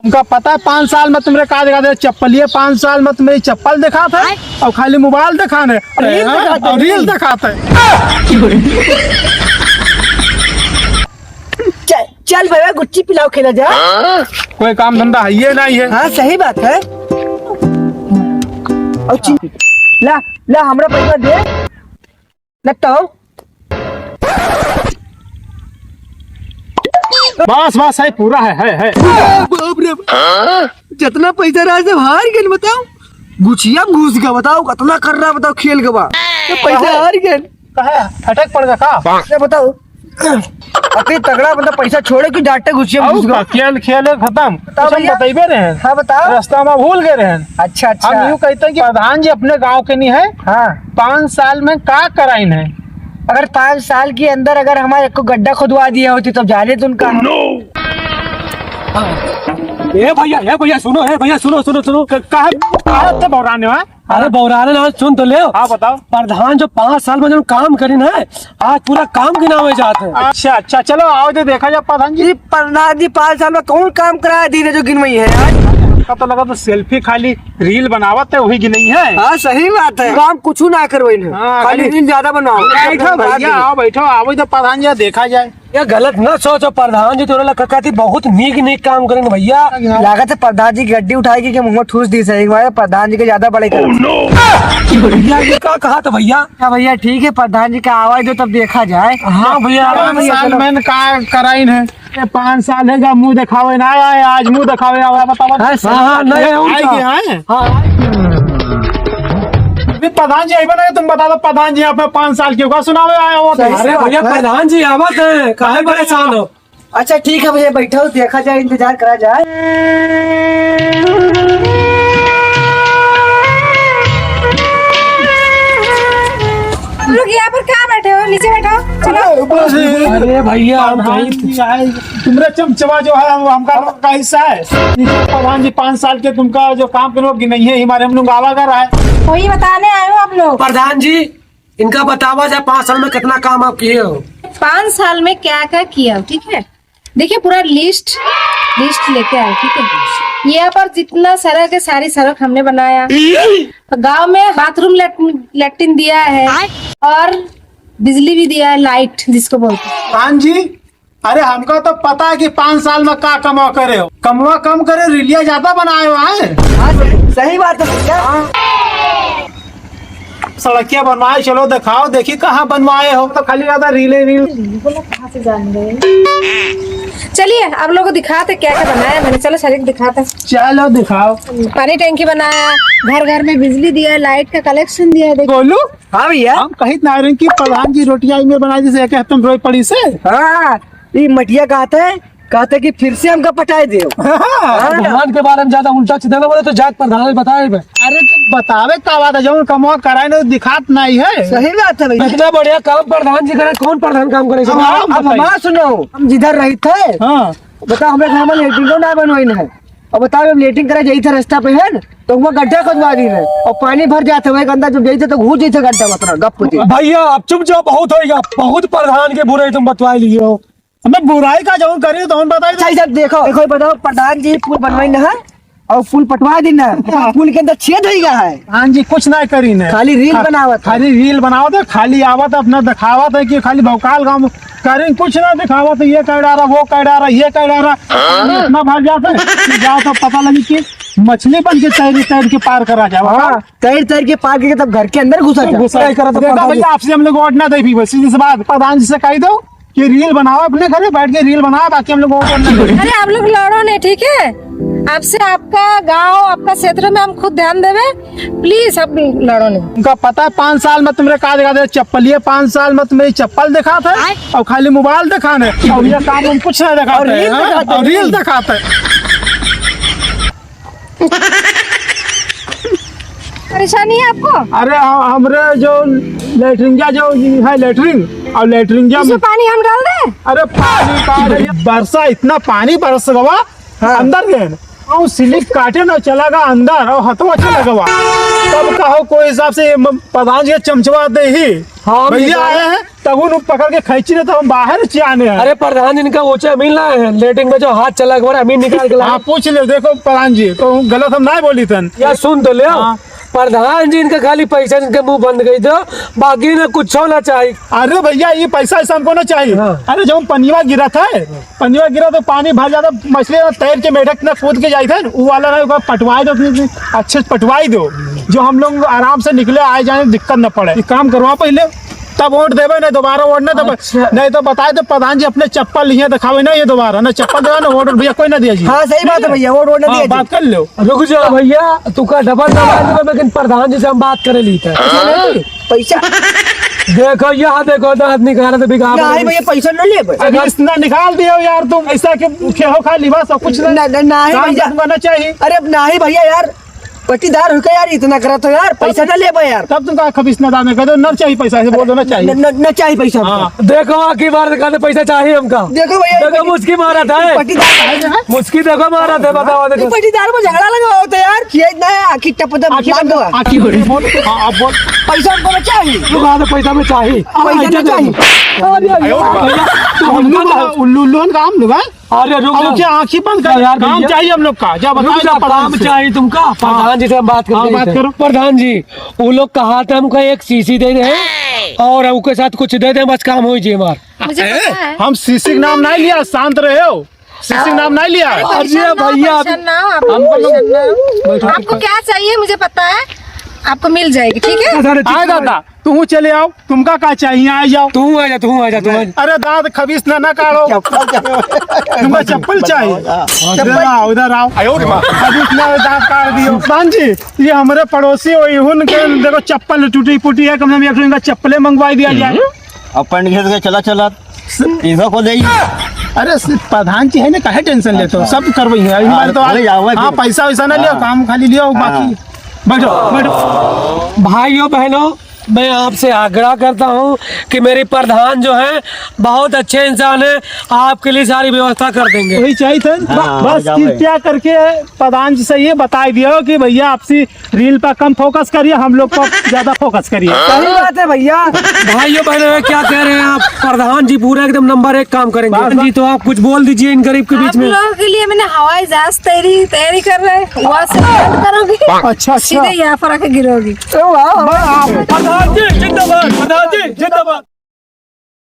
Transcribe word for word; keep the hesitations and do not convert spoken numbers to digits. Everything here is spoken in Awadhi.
हमका पता है, पाँच साल में तुमरे का दिखाते हैं, चप्पलिए, पाँच साल में तुमरे चप्पल दिखाते हैं और खाली मोबाइल दिखाने, और रील हाँ? दिखाते और हैं। रील दिखाते हैं। चल, चल भैया, गुच्ची पिलाओ, खेला जा। कोई काम धंधा है ये नहीं है। हाँ, सही बात है। और ची-, ला, ला, हमरा पैसा दे। लगता हो? बस, बस, है, पूरा है, है, है। बाप रे। जितना पैसा रहा, सब हार गए, बताओ। गुचिया में घुस गया, बताओ, कितना कर रहा, बताओ, खेल गवा। तो पैसा हार गए। काहे? फटक पड़ गया का? ये बताओ, अति तगड़ा, मतलब, पैसा छोड़े कि डांटे गुचिया में और घुस गया? का? खेल, खेल है खत्म। बताओ कुछ हम भैया। बतइबे रहे हैं। हाँ, बताओ। रास्ता में भूल गए रहे हैं। अच्छा, अच्छा। हम यूं कहते हैं कि प्रधान जी अपने गांव के नहीं है। हाँ। पाँच साल में का कराइन है? अगर पाँच साल के अंदर अगर हमारे को गड्ढा खुदवा दिया होती, तब जाने तो उनका। ए भैया, ए भैया, सुनो, ए भैया, सुनो, सुनो, सुनो। क-, काहे, काहे ते बौराने हो? अरे बौराने ना, सुन तो ले। हाँ, बताओ। प्रधान जो पाँच साल में जो काम करी ना, आज पूरा काम गिनावे जात है। अच्छा, अच्छा, चलो आओ दे देखा जाए प्रधान जी। जी, प्रधान जी पाँच साल में कौन काम कराया धीरे जो गिनवाई है आज? का तो लगा तो सेल्फी खाली रील बनावत है, वही गिनई है। हाँ, सही बात है। काम कुछ ना करवाई ना, हाँ, खाली खाली रील ज्यादा बनाओ। बैठो भैया, आओ बैठो, आओ तो प्रधान जी देखा जाए। ये गलत ना सोचो, प्रधान जी तोरे ला कहती बहुत नीक नीक काम करेंगे भैया। हाँ। लागत है प्रधान जी की गड्डी उठाएगी कि मुंह में ठूस दी सही, एक बार प्रधान जी के ज्यादा बड़े कर। भैया ये का कहा था भैया? हाँ भैया, ठीक है, प्रधान जी का आवाज दो, तब देखा जाए। हाँ भैया, हाँ पाँच भैया, साल चलो। मैंने का कराइन है, ये पाँच साल है जब मुंह दिखावे ना आए, आज मुंह दिखावे आवा, बताओ। हाँ, हाँ, हाँ, नहीं, आए उनका। कि आए? हाँ। अभी प्रधान जी अइबे ना, तुम बता दो, प्रधान जी यहाँ पे पाँच साल के का सुनावे आए हो? सही अरे बात भैया, है। प्रधान जी आवत है, काहे परेशान हो? अच्छा, ठीक है भैया, बैठो, देखा जाए, इंतजार करा जाए। आप लोग यहाँ पर कहाँ बैठे हो? नीचे बैठो, चलो। अरे भैया, हम कहीं प्रधान जी आए, तुमरे चमचवा जो है, वो हमका लोग का हिस्सा है। प्रधान जी पाँच साल के तुमका जो काम करो कि नहीं है, हमारे हम लोग आवा कर आए। वही बताने आए हो आप लोग। प्रधान जी, इनका बतावा जाए, पाँच साल में कितना काम आप किए हो? पाँच साल में क्या क्या किया हो, ठीक है? देखिए, पूरा लिस्ट, लिस्ट लेके आए, ठीक है? यहाँ पर जितना सड़क है, सारी सड़क हमने बनाया। गांव में बाथरूम, लैट-, लैट्रिन दिया है और बिजली भी दिया है, लाइट जिसको बोलते हैं। हाँ जी, अरे हमका तो पता है कि पाँच साल में का कमवा करे हो। कमवा कम करे, रीलिया ज्यादा बनाए हो, आए? हाँ, सही, सही बात है भैया। हाँ। सड़किया बनवाए, चलो दिखाओ, देखी कहाँ बनवाए हो, तो खाली ज्यादा रीले रील। बोला, कहाँ से जान गए? चलिए, आप लोग को दिखाते क्या क्या बनाया मैंने। चलो, सर, एक दिखाते हैं। चलो, दिखाओ। पानी टंकी बनाया, घर घर में बिजली दिया, लाइट का कलेक्शन दिया है, देखो। गोलू, हाँ भैया। हम कहित ना रहे कि प्रधान जी रोटियां में बनाई, जैसे एक हफ्ते में रोई पड़ी से। हाँ, ये मटिया कहते हैं, कहते कि फिर से हमका पटाए दे। हाँ। प्रधान के बारे में ज्यादा उल्टा सीधा ना बोले तो जात प्रधान बताए बे। अरे तो बतावे का बात है, जौन कमवा कराए ना दिखात नहीं है। सही बात है भैया। इतना बढ़िया काम प्रधान जी करे, कौन प्रधान काम करे? अब हम अब बताइए। हमार सुनो, हम जिधर रहित है, हाँ। बताओ, हमरे घर में लेटरिन ना बनवाई ना है। अब बताओ, हम लेटरिन करे जाई थे रास्ता पे है ना, तो वो गड्ढा खोदवा दी है और पानी भर जाते हुए गंदा जब जाई थे तो घुस जाई थे गड्ढा, मतलब गप हो जाई। भैया, अब चुप जाओ, बहुत होइगा, बहुत प्रधान के बुराई तुम बतवा लियो। हमें बुराई का जौन करी तो हम बताई। अच्छा, ये सब देखो, देखो, ये बताओ, प्रधान जी पुल बनवाई ना है और पुल पटवा दी ना, हाँ। पुल के अंदर छेद होइगा है। हाँ जी, कुछ ना करी ना। खाली रील हाँ, बनावत है। खाली रील बनावत है, खाली आवत है, अपना दिखावत है कि खाली भौकाल गाँव में करें, कुछ ना दिखावत है, ये कर डारा, वो कर डारा, ये कर डारा। हाँ। इतना भाग जाता है कि जाओ तो पता लगी कि मछली बन के तैर तैर के पार करा जाओ। हाँ, तैर तैर के पार करके तब घर के अंदर घुसा जाओ। घुसा। देखो भैया, आपसे हम लोग वोट ना दे भी, बस सीधी सी बात, प्रधान जी से कह दो कि रील बनाओ, अपने घरे बैठ के रील बनाओ, बाकी हम लोग को करना है। अरे, आप लोग लड़ो नहीं, ठीक है? आपसे आपका गांव, आपका क्षेत्र में हम खुद ध्यान देवे, प्लीज, आप लड़ो नहीं। उनका पता है, पाँच साल में तुमरे का दिखा दे, चप्पलिए, पाँच साल में तुम्हें चप्पल दिखाते हैं और खाली मोबाइल दिखाने, और ये काम हम कुछ नहीं दिखाते और रील हैं, दिखाते और हैं। रील दिखाते हैं। परेशानी है आपको? अरे, ह-, हमरे जो लेटरिंगिया जो है, लेटरिन और लेटरिंगिया में इसमें पानी हम डाल दें? अरे, पानी का है, ये बरसा, इतना पानी बरस गवा हाँ। अंदर गए न, और स्लिप काटे ना, चला गवा अंदर और हथवा चला गवा। तब कहो, कोई हिसाब से ये म-, प्रधान जी चमचवा दे ही। हाँ, भैया भैया। आए हैं, तब उन पकड़ के खींची ना, तो हम बाहर से आने हैं। अरे प्रधान जी, इनका ऊंचा अमीन लाए हैं, लेटरिन में जो हाथ चला, एक बार अमीन निकाल के लाए। हाँ, पूछ ले, देखो प्रधान जी, तो गलत हम ना बोली तन। या सुन तो ले। हाँ। प्रधान जी, इनका खाली पैसा, इनके मुंह बंद कर दो, बाकी ना कुछ ना चाहिए। अरे भैया, ये पैसा ऐसा हमको ना चाहिए। हाँ। अरे, जब पनिया गिरा था, पनिया गिरा तो पानी भर जाता, मछली ना तैर के मेढक ना कूद के जाई थे, वो वाला ना, ओकर पटवाई दो, अपनी, अपनी अच्छे से पटवाई दो, जो हम लोग आराम से निकले आए जाए, दिक्कत न पड़े। एक काम करवा पहले, तब वोट देवे, नहीं दोबारा वोट ना देवे। अच्छा। नहीं तो बताए तो प्रधान जी अपने चप्पल लिए दिखावे ना, ये दोबारा ना चप्पल देवे ना, वोट भैया कोई ना दिया जी। हाँ, सही बात है भैया, वोट, वोट ना हाँ, दिया जी। बात कर लो। रुक जाओ भैया, तू का डबल दबा देवे, लेकिन प्रधान जी से हम बात करे ली थे। अच्छा, नहीं, पैसा। देखो, यहाँ देखो, दांत निकाला तो बिगाड़ नहीं रहे। भैया, पैसा ना लेबे। अभी इतना निकाल दियो यार तुम, ऐसा कि खेहो खा लिबा, सब कुछ ना। ना, ना, नहीं काम भैया। करवाना चाहिए। अरे अब नहीं भैया यार, पट्टीदार होके यार इतना करत हो यार, पैसा ना लेबे यार। तब तुम का खबीस ना दाने कर दो, ना चाहिए पैसा, ऐसे बोल दो ना चाहिए। न, न, न चाहिए पैसा हमका। हाँ। देखो, आखिरी बार कहते पैसा चाहिए हमका। देखो भैया, देखो, पट्टी-, मुस्की मारा था, है? पट्टीदार है ना? मुस्की देखो, मारा था, बताओ, ये देखो। पट्टीदार में झगड़ा लगा होता यार, खेत ना है, आखी टप दे, आखी मार दो। आखी बोल, बोल। हाँ, अब बोल। पैसा हमको ना चाहिए। तू कहा था पैसा में चाहिए। पैसा ना चाहिए। अरे, अरे, अरे, तू उल्लू हमका ना, उल्लू, उल्लू काम लुगा। अरे, रुक अब जा। क्या आँखी बंद कर? यार, काम भैया। चाहिए हम लोग का। जा, बताओ रुक जा, तो प्रधान काम से। चाहिए तुमका? हाँ। प्रधान जी से हम बात करते हाँ, हैं। बात करो। प्रधान जी, वो लोग कहा था हमको एक सीसी दे दे और उसके साथ कुछ दे दे, बस काम हो जाए हमार। मुझे पता है। हम सीसी के नाम नहीं लिया, शांत रहे हो। सीसी के नाम नहीं लिया। अरे, परेशान अरे ना हो, भैया, परेशान ना हो, आप हमको लोग परेशान ना हो। बैठो। आपको क्या चाहिए मुझे पता है, आपको मिल जाएगी, ठीक है? अरे, ठीक आए है। दादा, तू चले आओ, तुमका का चाहिए, आ जाओ। तू आ जा, तू आ जा, तू आ जा। अरे दांत खबीस ना, ना काढ़ो। चप्पल, चप्पल। तुमका चप्पल चाहिए? हाँ। इधर आओ, इधर आओ। आयो रे माँ। खबीस ना, दांत काढ़ दियो। प्रधान जी, ये हमारे पड़ोसी हो, इहुन के देखो चप्पल टूटी फूटी है, कम से कम एक ठो इनका चप्पले मंगवा दिया जाए। अपन घेर के चला, चला। इधर को दे। अरे, स-, प्रधान जी है ना, काहे टेंशन लेते हो? अच्छा। सब करवाई है। अरे, हमारे तो आज, ले जाओ, हाँ, फिर। पैसा वैसा ना लियो, हाँ। काम खाली लियो, हाँ। बाकी बैठो, बैठो। भाइयों, बहनों, मैं आपसे आग्रह करता हूँ कि मेरे प्रधान जो हैं, बहुत अच्छे इंसान हैं, आपके लिए सारी व्यवस्था कर देंगे। वही चाहिए था। हाँ, बस जाओ भाई। कृपया करके प्रधान जी से ये बताई दियो कि भैया आपसी रील पर कम फोकस करिए, हम लोग पर ज्यादा फोकस करिए। सही बात है भैया। भाइयों बहनों, क्या कह रहे हैं आप? प्रधान जी पूरा एकदम नंबर एक काम करेंगे। बस, बस। जी, तो आप कुछ बोल दीजिए इन गरीब के बीच आप में। लोगों के लिए मैंने हवाई जहाज तैयारी, तैयारी कर रहे हैं, वहाँ से लैंड करोगे। अच्छा, अच्छा। सीधे यहाँ पर आके गिरोगी। अरे वाह, वाह। प्रधान जी जिंदाबाद, प्रधान जी जिंदाबाद।